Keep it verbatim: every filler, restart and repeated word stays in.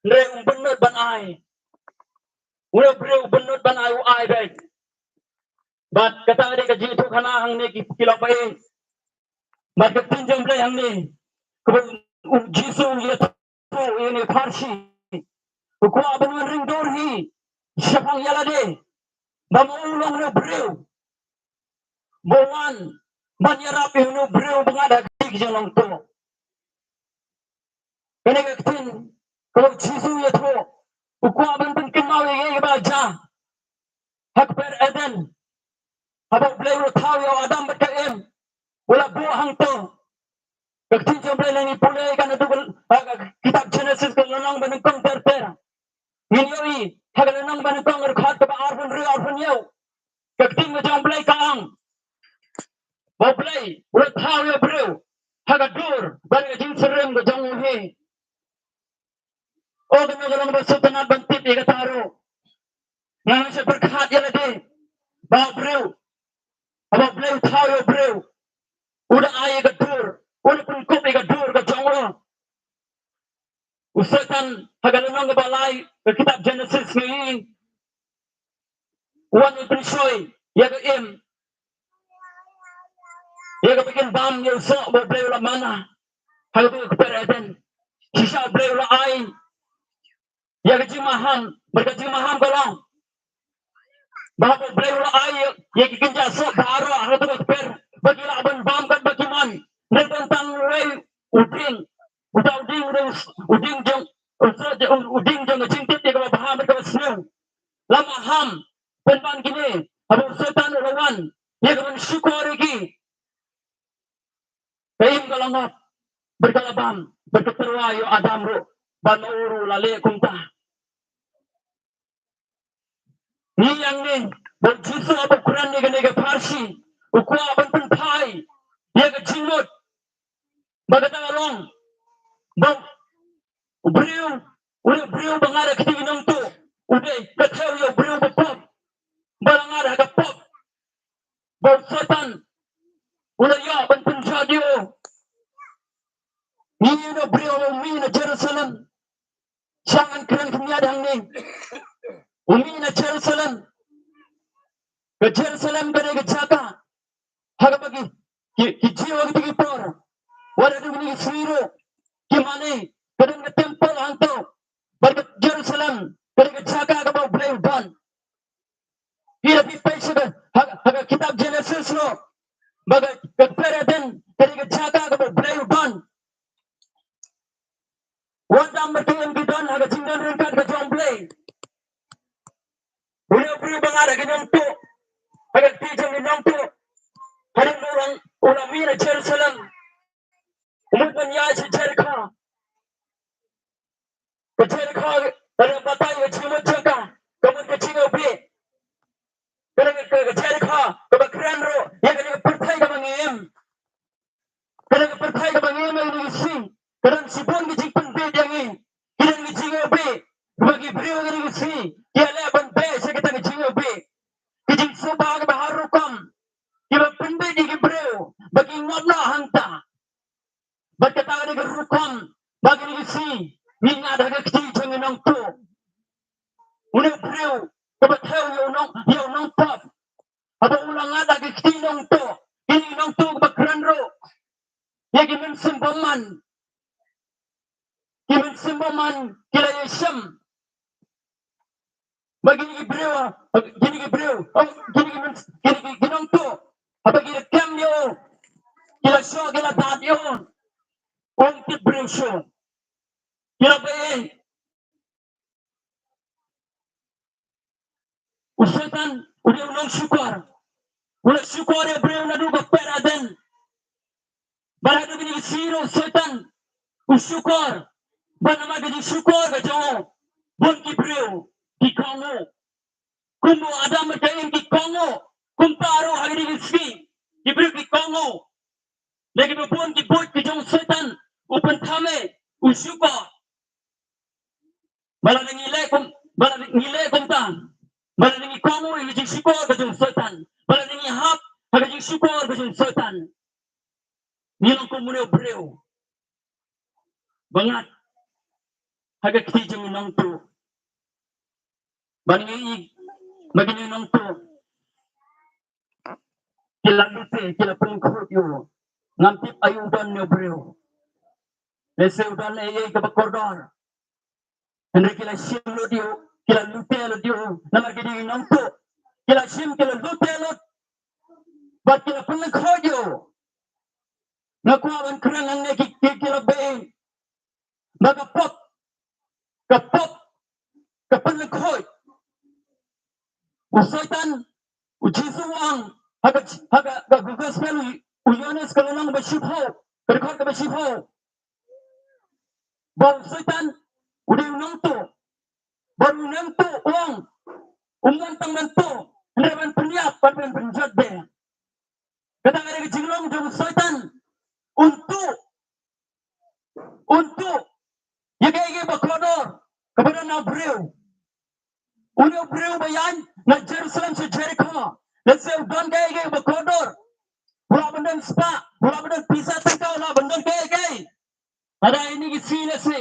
Hynrei um bynnud ban ai. Une u briew um bynnud ban ai, u ai beit. Bad kata ka dei ka jingïathuhkhana hangne ki, ki long ba-ïeit. Bad ka ktien jong U Blei hangne, kaba u Jisu u ïathuh ïa une u pharshi. U kwah ban wan ring dur hi shaphang ïa lade. Ba ma u long une u briew ba wan ban ïarap ïa une u briew ba ngat ha ka kti ka jinglong tuh. Kane ka ktien kaba u Jisu u ïathuh, u kwah ban pynkynmaw ïa ngi ïa kaba la jia ha kper Eden. Haba U Blei u la thaw ïa u Adam bad ka Im, u la buh hangto. Ka ktien jong U Blei lada ngi pule ïa ka naduh ka, ha ka kitab Jenesis ka lynnong banyngkong ter ter, ngin ïohi ha ka lynnong banyngkong, dkhot kaba arphew hynriew, arphew hynñiew. Ka ktien ka jong U Blei ka ong ba U Blei u la thaw ïa u briew ha ka dur bad ka jingsyriem ka jong u hi. O, kano ka long ba sngewtynnat ban tip ïa kata ruh. Nga nga shu pyrkhat ïa lade ba u briew, haba U Blei u thaw ïa u briew, u da ai ïa ka dur, u da pynkup ïa ka dur ka jong u. U Soitan ha ka lynnong kaba lai ka kitab Jenesis ngi ïohi u wan u pynshoi ïa ka Im ïa kaba kin bam ïa u soh ba U Blei u la mana ha kaba ka kper Eden. Shisha U Blei u la ai ïa ka jingmaham, bad ka jingmaham ka long ba haba U Blei u la ai ïa, ïa ki kynja soh baroh ha kaba ka kper ba ki lah ban bam katba ki mon. Hynrei don tang uwei u dieng, uta u dieng u dei u dieng jong, u soh, u dieng jong ka jingtip ïa kaba bha bad kaba sniew. La maham pynban kine haba u Soitan u la wan ïa ka ban shukor ïa ki. Ka Im ka la ngop bad ka la bam bad ka tyrwa ïa u Adam ruh, bad ma u ruh u la leh kumta. Ngi ïa ngeit ba u Jisu haba u kren ïa kane ka pharshi u kwah ban pynphai ïa ka jingmut ba kata ka long ba u briew, u briew ba ngat ha ka kti ka nongtuh u dei ka thew ïa u briew ba pop ba la ngat ha ka pop, ba u Soitan u la ïoh ban pynjot ïa u. Ngi ïohi u briew u mih na Jerusalem. Sha ngan kren khyndiat hangne. U mih na Jerusalem. Ka Jerusalem ka dei ka jaka ha kaba ki, ki, ki Jiw ha kata ka por, wat haduh kine ki sngi ruh, ki mane ka don ka temple hangto. Bad ka Jerusalem ka dei ka jaka kaba U Blei u don. Phi da phi peit sha ka, ha, ha ka kitab Jenesis ruh ba ka, ka kper Eden ka dei ka jaka kaba U Blei u don. U Adam bad ka Im ki don ha ka jingdon ryngkat ka jong U Blei. Une u briew ba ngat ha ki nongtuh, ha ka kti jong ki nongtuh, hadien ba u la, u la mih na Jerusalem, u mut ban ïaid sha Jerikho. Ka Jerikho ka dei batai ka jingmut jong ka, ka mut ka jingïawbih. Ka dei ka, ka Jerikho kaba kren ruh ïa kane ka pyrthei kaba ngi im. Ka dei ka pyrthei kaba ngi im ha kine ki sngi. Ka don shibun ki jingpynbeit ïa ngi. Ki don ki jingïawbih ba ki briew ha kine ki sngi ki ïaleh ban beh sha kata ka jingïawbih. Ki jingsuba kiba har rukom kiba pynbeit ïa ki briew ba ki ngop noh hangta. Bad kata ka dei ka rukom ba kine ki sngi ngi ngat ha ka kti jong ki nongtuh. Une u briew kaba thew ïa u nong, ïa u nongpop, haba u la ngat ha ka kti nongtuh, kine ki nongtuh kiba kren ruh ïa ki mynsiem bymman. Ki mynsiem bymman ki la ïashem ba kine ki briew, kine ki briew, oh, kine ki myns-, kine ki, ki nongtuh, haba ki la kem ïa u, ki la shoh, ki la dad ïa u, um tip briew shuh. Ki la peit. U Soitan u dei u nongshukor. U la shukor ïa u briew naduh ka kper Eden. Bad haduh kine ki sngi ruh u Soitan u shukor. Bad namar ka jingshukor ka jong u, bun ki briew ki kohnguh. Kumba u Adam bad ka Im ki kohnguh, kumta ruh ha kine ki sngi ki briew ki kohnguh. Lada kiba bun ki buit ki jong u Soitan u pynthame, u shukor. Ba lada ngi leh kum, ba lada ngi leh kumta, ba lada ngi kohnguh ïa ka jingshukor ka jong u Soitan, ba lada ngi hap ha ka jingshukor ka jong u Soitan, ngi long kum une u briew ba ngat ha ka kti jong u nongtuh. Ban ngi i ba kine u nongtuh ki la lute, ki la pynkhot ïa u. Ngam tip aïu u don ne u briew. Lehse u don ei ei kaba kordor. Hynrei ki la shim lut ïa u, ki la lute lut ïa u. Namar ki dei u nongtuh. Ki la shim, ki la lute lut. Bad ki la pynkhot ïa u. Nga kwah ban kren hangne ki, ki, ki la beiñ. Ba ka pop, ka pop, ka pynlyngkhuh. U Soitan, u Jisu u ong ha ka, ha ka, ka gospel u, u Ïohannes ka lynnong ba shiphew, ka dkhot kaba shiphew. Ba u Soitan u dei u nongtuh. Ba u nongtuh u ong, um wan tang ban tuh, hynrei ban pynïap, ban pyn-, pynjot beiñ. Kata ka dei ka jinglong jong u Soitan. Un tuh, un tuh ïa kaei kaei ba kordor kaba don ha u briew. Une u briew ba ïaid na Jerusalem sha Jerikho, lehse u don kaei kaei ba kordor. U lah ban don spah, u lah ban don pisa tyngka, u lah ban don kaei kaei. Lada ine ki sngi lehse